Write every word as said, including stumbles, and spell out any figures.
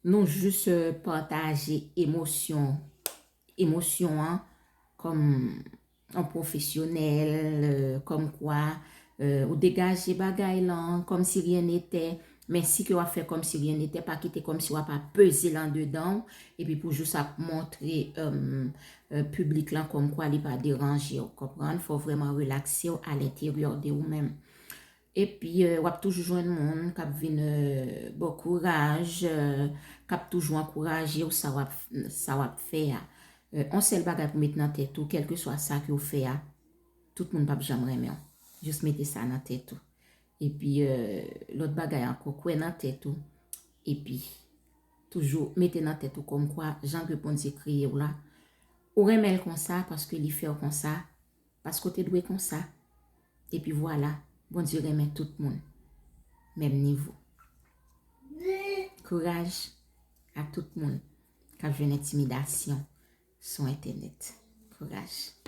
Nou jis euh, pataje emosyon, emosyon an kòm yon pwofesyonèl, euh, kòmkwa euh, ou degaje bagay lan kòmsi ryen nete, men si ke w ap fè kòmsi ryen nete, pa kite kòmsi w ap apeze l andedan w, epi pou jis ap montre euh, euh, piblik lan kòmkwa li pa deranje w, konprann? Fò w vrèman relakse w alenteryè de ou menm. Epi euh, w ap toujou jwenn moun k ap vin euh, ba w kouraj, euh, k ap toujou ankouraje w sa w ap, sa w ap fè a. Euh, on sèl bagay pou met nan tèt ou, kèlkeswa sa ke w fè a, tout moun p ap janm renmen w. Jis mete sa nan tèt ou. Epi euh, lòt bagay ankò, kwè nan tèt ou. Epi toujou mete nan tèt ou kòmkwa jan ke Bondye kreye w la, ou renmen l konsa paske li fè w konsa, paske w te dwe konsa. Epi vwala, Bondye renmen tout moun menm nivo. Kouraj a tout moun k ap jwenn entimidasyon sou entènèt. Kouraj.